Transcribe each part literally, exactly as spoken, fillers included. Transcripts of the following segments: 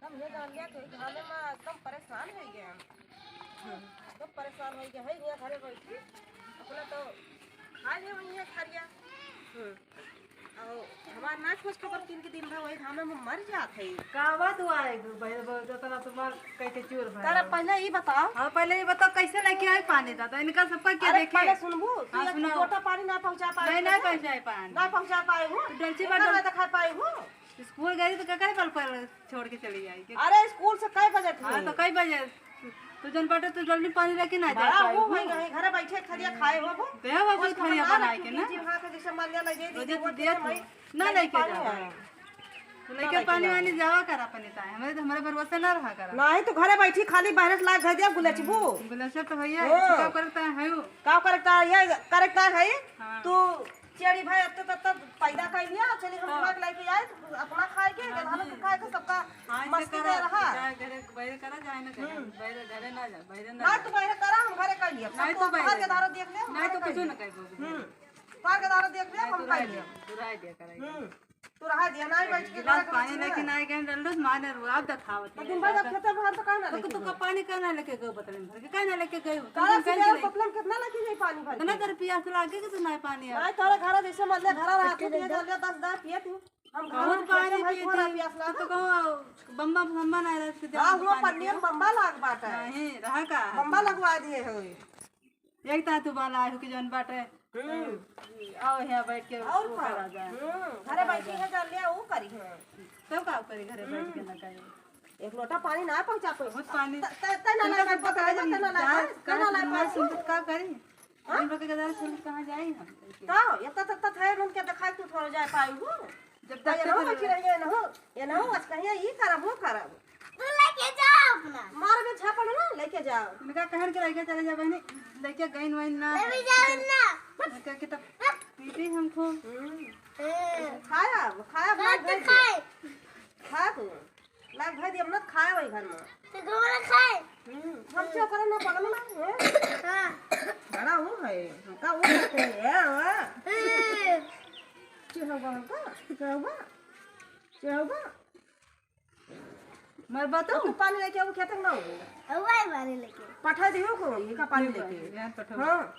हम ये जान लिया कि घामे में एकदम परेशान होइ गए हम। हम्म, एकदम परेशान होइ गए है, यहाँ घरे बैठी अपना तो खा ले वही है थरिया। हम्म, और हमार ना खोज खबर किन के दिन भर वही घामे में मर जात है। का बात हुआ है, भाई, भाई, जतना तुम्हार कह के चूर भर तारा हो। पहले ई बताओ। हाँ, पहले ई बताओ, कैसे लेके आए पानी दादा? इनका सबका क्या अरे, देखे? पहले सुनबू, तू हाँ, एक सुनाओ। लोटा पानी ना पहुँचा पाए नहीं, हो नहीं ना? पहुँचाए पानी। ना पहुँचा पाए हो? तो डलची इतना बाटल ना दिखा पाए हो? स्कूल गई तो का करे पल पल छोड़ के चली जाई के? अरे, स्कूल से कई बजे थे? हाँ, तो कई बजे? तू जन बाटे, तू जल्दी पानी लेके ना जा बड़ा पाई हो हो। भाई, कहीं घरे बैठे थरिया खाए हो वो? दे बाबू, कुछ खबर थरिया ना बनाए रखी के ना। जी, हाँ, तो जैसे मान लिया, ले जे रोजे दीदी तू वो दे के तू। भाई, ना लेके लेके पानी जा। है। तू ना लेके लेके पानी जा। वानी जावा कर अपने ताए, हमारे तो, हमारे भरोसे ना रहा करा। नहीं, तू घरे बैठी खाली बाहर से लाग घर दिया, गुलचबू। गुलचब तो भैया, हाँ। का करता है वो? का करता है, ये करता है? हाँ। तू चेड़ी भाई, अब तो तब तक पैदा कर लिया, चली हम हाँ। बुला के लेके आए, तो अपना खाए के, हाँ, गधाना के खाए के, सबका हाँ, मस्ती ऐसे में करा, रहा। चाहे घरे, बाहर करा, चाहे ना करा, हम्म। बाहर, घरे ना जा, बाहर ना ना, जा। तू बाहर करा, हम घरे कर लिया। नहीं, सबको तू बाहर बाहर के जा। धारा देख ले, हम नहीं, बाहर तो कर कुछ लिया। ना कह पाबू। हम्म। बाहर के धारा देख ले, नहीं, हम तू कर रह लिया। दिया, तू रह दिया करा। हम्म। तू रह दिया, नहीं बैठ के गिलास घर पानी में लेके ना गए, डंडो से मारे रुआ, अब दिखावत तो है। दिन भर जब खेते में हम तो कहना तो लेके तू गए। कब पानी कहना लेके गए, बतले भर के कहना लेके गए, तू काला दिन कह सीधे के और पपलम कितना लेके गए पानी भर इतना के? तेरे पियास लागे कि तू नहीं पानी आ? नहीं, तोरे घर जैसे मरले घर रहा, तू पिया जल्दी दस दार पिया तू। हम घर बहुत में पानी खेते में पिए थोड़ा थी। पियास तू लागे। तो कहो बम्बा बम्बा ना रहा, इसके हाँ, दिमाग वो में पानी पन्नी पियो। में बम्बा लाग बाटा है। नहीं, रहा का? बम्बा लगवा दिए हो। एक ता तू बाला आयो कि जौन बाटे, हम्म। आओ यहाँ बैठ के और वो का? करा जाए। हम्म, घरे बैठी है, जा ले, वो करी है। तब का करी घरे बैठ के हम्म। ना करी? एक लोटा पानी ना पहुँचा पाई। बहुत पानी। त-, त-, तना तुमका लायक सब पता है, है, तना लायक, तना लायक। सुनत का करी? हाँ? दिन भर के गदार सुनत कहाँ जाई हम? तो, ये तो, तो, तो थे, उनके दिखाई तू थोड़ा जाए पाई हूँ। जब भाई, तक ये ना तो बैठी रहिए, ये ना हो, ये ना हो, आज कहिए, ये करब, वो करब। तू लेके जाओ अपना। मार में झापड़ ना, लेके जाओ। इनका कहन के लेके चले जा बहनी, लेके गइन वइन ना। लेके जाओ ना। क्या कि तब पीटी हमको। हम्म। हम्म। खाया, खाया, बात भाई, तो भाई। खाए। खा तू। लाग भाई, हम ना खाए वही घर में। तो घर में खाए। हम्म। हम क्या करें ना, पगल ना, हैं? हाँ। बड़ा हो भाई, हमका वो करते हैं, हैं, हाँ? हम्म। क्या होगा हमका? क्या होगा? क्या होगा? मर बात अब तू पानी लेके आओ, खेत में ना हो। अब वही पानी लेके। पठा दियो को, ये का पानी लेके। यहाँ पठा। हाँ।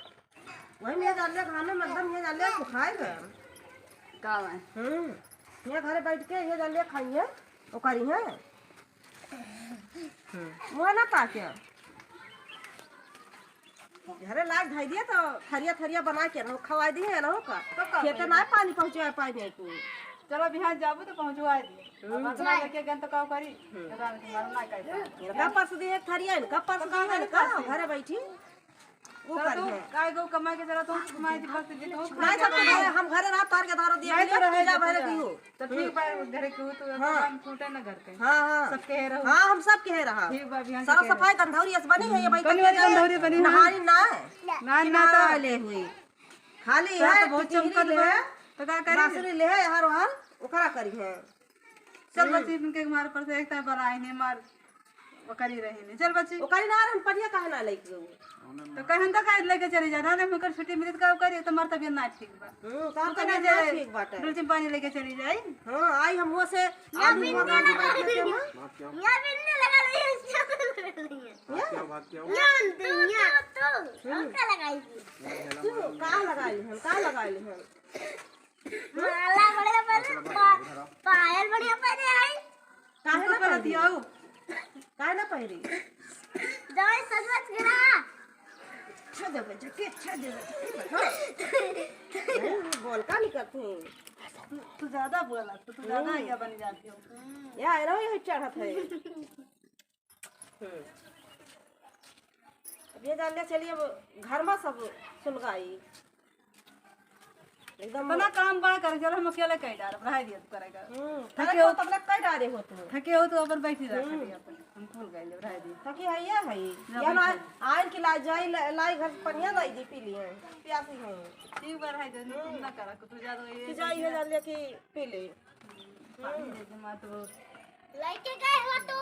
वही मैं जान लिया, खाने में एकदम ये जान लिया, सुखाए गए। का है? हम्म। ये घरे बैठ के ये जान लिया, खाइए, वो करी है। हम्म। वो ना पाके। घरे लाग धइ दिया तो थरिया थरिया बना के रहो, खवाई दिए रहो का। तो का खेते करी? ना पानी पहुँचवाए पाई नहीं तू। चलो बिहान जाबू तो पहुँचवाए दिए। हम्म। अब अपना लेके गन तो का करी? हम्म। तो रात के मारो ना करी। इनका परस दिए एक थरिया, इनका परस तो का दिए, करी इनका परस? घरे बैठी। वो चलो करी तू है। काय गो कमाई के चला तू, कमाई दी परस दी तू। ना सब तो हम घरे ना तार के धारो दिए, नहीं तो रहे पूजा दे भरे पूजा। की हो। तो ठीक बा, घरे के हो तो हाँ। भगवान फूटे ना घर के। हाँ, हाँ। सब कहे रहो। हाँ, हम सब कहे रहा। ठीक बा, बिहान से सारा कहे रहो। सफाई गंधौरी ऐसे बनी है, ये भाई बनी, बनी, गंधौरी बनी है। नहाई ना है। ना, ना, किनारा तो वाले हुई। खाली तो है, तो बहुत टिटहिरी चमकत ले बा। है, तो का करी? बांसुरी ले है, हर हर, ओकरा करी है। चल हम्म। बच्ची, इनके मारे पर से एक तार बलाई नहीं मार। ओकरी रही नहीं। चल बच्ची। ओकरी ना रहन, पढ़िया काहे ना लेके गऊ? तो कहन तो काहे लेके चली जा, ना, ना, मकर छुट्टी मिली तो का करी, तो मार तबियत ना ठीक बा। हम्म, का तू कहना तबियत ना जे ठीक बाटे। डुलचिन पानी लेके चली जाई। हाँ, आई हम वो से ना आलू भी भर नहीं आलू लगा भर रही लेके है। हम। भात क्या हो? यहाँ भी नहीं लगा रही है, इसलिए बोल रही है। भात क्या हो, भात क्या हो? यहाँ तो, यहाँ। तो, तो, हम्म। और क्या लगाई थी? ये हेला क्यों? मारो। का लगाई हम? का लगाई हम? माला बढ़िया पहने, पा-, पायल बढ़िया पहने आई। काहे ना तुमको पहिरी? दियाऊ। काहे ना पहिरी? जवाई सजवज के रहा। अच्छा देवे, जके अच्छा देवे। हाँ। नहीं, बोल का निकलत है? तू, तू ज्यादा बोला, तो तू ज्यादा हम्म। या बन जाती हो। या, एरो ही चढ़त है। हम्म। अब ये जान ले चलिए, अब घर में सब सुलगाई। एकदम इतना काम बड़ा कर, चलो हम अकेले कई डारब, रह दिया तू करेगा। हम्म, थके करे हो तो तब लग कई डारे हो तू। थके हो तो अपन बैठी रह, हम्म। थके अपन, हम खुल गए, रह दिया। थकी है ये है, ना ये ना बैठे। आयल की लाई जाई, ला-, लाई घर पनिया लाई दी पी लिए, प्यासी है। ठीक बा, रह दे, तुम हम्म। ना करा, कुछ ज्यादा ये कि जाई है जान ले कि पी ले। पानी दे दे, माँ तो। लेके गए हो तू?